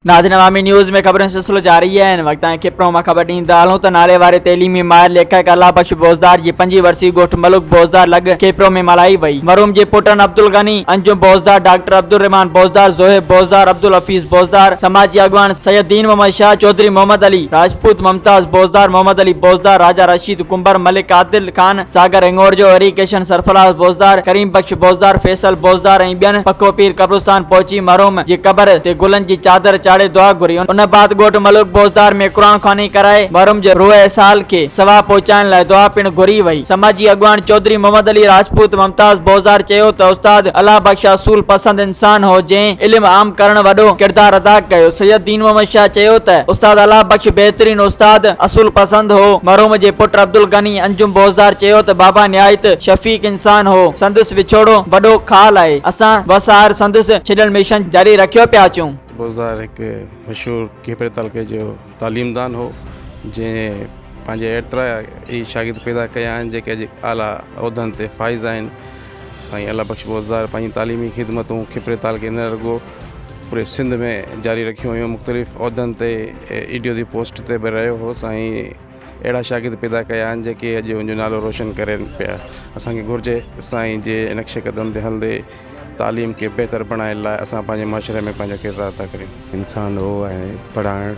ناظرين عوامي نيوز ۾ خبرن جو سلسلو جاري آهي هن وقت تائين کپرو مان خبر ڏيندا هلون ته نالي واري تعليمي ماهر ليکڪ الله بخش بوزدار جي پنجين ورسي ڳوٺ ملڪ بوزدار لڳ کپرو ۾ ملهائي وئي مرحوم جي پٽن عبدالغني انجم بوزدار ڊاڪٽر عبدالرحمان بوزدار زوهيب بوزدار عبدالحفيظ بوزدار سماجي اڳواڻ سيد دين محمد شاهه چوڌري محمد علي راجپوت ممتاز بوزدار محمد علي بوزدار راجا رشيد ڪنڀر ملڪ عادل خان ساگر هڱورجو هري ڪشن سرفراز بوزدار ڪريم بخش بوزدار فيصل بوزدار ۽ ٻين پکو پير قبرستان پهچي مرحوم جي قبر تي گلن جي چادر چاڙهي دعا گهري ان بعد ڳوٺ ملوڪ بوزدار ۾ قرآن خواني ڪرائي مرحوم جي روح ايصال کي ثواب پهچائڻ لاء دعا پڻ گهري وئي سماجي اڳواڻ چوڌري محمد علي راجپوت ممتاز بوزدار چيو ته استاد الله بخش اصول پسند انسان هو جنهن علم عام ڪرڻ وڏو ڪردار ادا ڪيو سيد دين محمد شاهه چيو ته استاد الله بخش بهترين استاد اصول پسند هو مرحوم جي پٽ عبدالغني انجم بوزدار چيو ته بابا نهايت شفيق انسان هو سندس وڇوڙو وڏو خال آهي اسان وس آهر سندس ڇڏيل مشن جاري رکيو پيا اچون. بوزدار هڪ مشهور کيپري تعلقي جو تعليمدان هو جنهن پنهنجي ايترا ئي شاگرد پيدا ڪيا آهن جيڪي اڄ اعليٰ عهدن تي فائز آهن. سائين الله بخش بوزدار پنهنجي تعليمي خدمتون کپري تعلقي نه رڳو پوري سنڌ ۾ جاري رکيون هيون مختلف عهدن تي اي ڊي او جي پوسٽ تي به رهيو هو سائين اهڙا شاگرد پيدا ڪيا آهن جيڪي اڄ ان جو نالو روشن ڪرين پيا اسان کي گهرجي سائين جي نقش قدم تي هلندي تعليم کي بهتر بڻائڻ لاء اسان پنهنجي معاشري ۾ پنهنجو ڪردار ادا ڪريون. انسان هو ۽ پڙهائڻ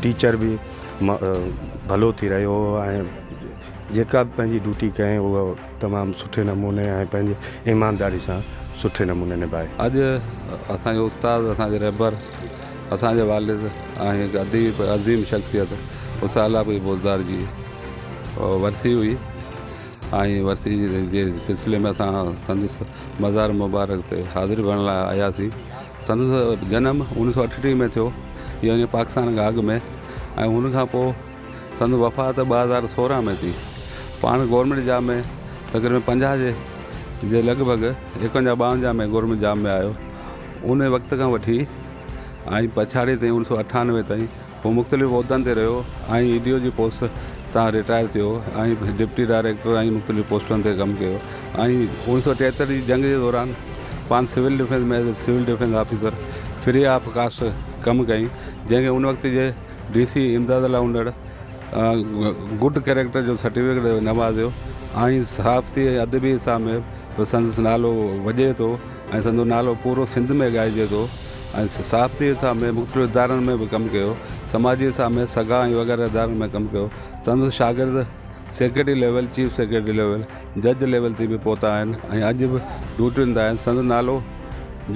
ٽيچر به ڀلو ٿي رهيو هو ۽ جيڪا به پنهنجي ڊيوٽي ڪيائين اها تمام سٺي نموني ۽ پنهنجي ايمانداري سان سٺي نموني نڀائي. اڄ اسان جو استاد، اسان جي رهبر، اسان جي والد ۽ هڪ اديب عظيم شخصيت استاد الله بخش بوزدار جي ورسي هئي ۽ ورسي جي سلسلي ۾ اسان سندس مزار مبارڪ تي حاضري ڀرڻ لاء آياسين. سندس جنم اڻويهه سو اٺٽيهه ۾ ٿيو يعني پاڪستان کان اڳ ۾ ۽ ان کان پوء سندس وفات 2016 ۾ ٿي. پاڻ گورنمينٽ جاب ۾ تقريبن 50 جي جي لڳ ڀڳ ايڪونجاهه ٻاونجاهه ۾ گورنمينٽ جاب ۾ آيو. ان وقت کان وٺي ۽ پڇاڙي تائين اڻويهه سو اٺانوي تائين هو مختلف عهدن تي رهيو ۽ اي ڊي او جي پوسٽ تان رٽائر ٿيو ۽ ڊپٽي ڊائريڪٽر ۽ مختلف پوسٽن تي ڪم ڪيو ۽ اڻويهه سو ٽيهتر جي جنگ جي دوران پاڻ civil defence ۾ as a civil defence officer free of cost ڪم ڪيائين جنهن کي ان وقت جي D C Imdad Ullah Unar good character جو سرٽيفڪيٽ ڏئي نوازيو ۽ صحافتي ۽ ادبي حساب ۾ به سندس نالو وڄي ٿو ۽ سندس نالو پورو سنڌ ۾ ڳائجي ٿو ۽ صحافتي حساب ۾ مختلف ادارن ۾ به ڪم ڪيو سماجي حساب ۾ سگا ۽ وغيره ادارن ۾ ڪم ڪيو سندس شاگرد secretary level chief secretary level جج ليول تي به پهتا آهن ۽ اڄ به ڊيوٽين تي آهن سندس نالو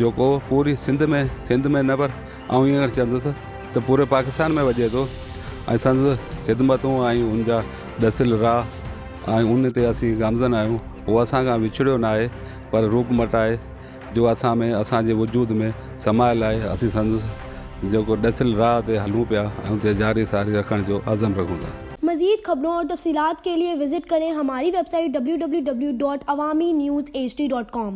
جيڪو پوري سنڌ ۾ سنڌ ۾ نه پر آئون ائين چوندس ته پوري پاڪستان ۾ وڄي ٿو ۽ سندس خدمتون ۽ ان جا ڏسيل راهه ۽ ان تي اسين گامزن آهيون هو اسان کان وڇڙيو ناهي پر روپ مٽائي جو اسان ۾ اسان جي وجود ۾ سمايل آهي اسين سندس جيڪو ڏسيل راهه تي هلون پيا ۽ اتي جاري ساري رکڻ جو عزم رکون ٿا. مزيد خبرون اور تفصيلات کے لئے وزٽ ڪرين ھماري web site www.awamiNewsHD.com.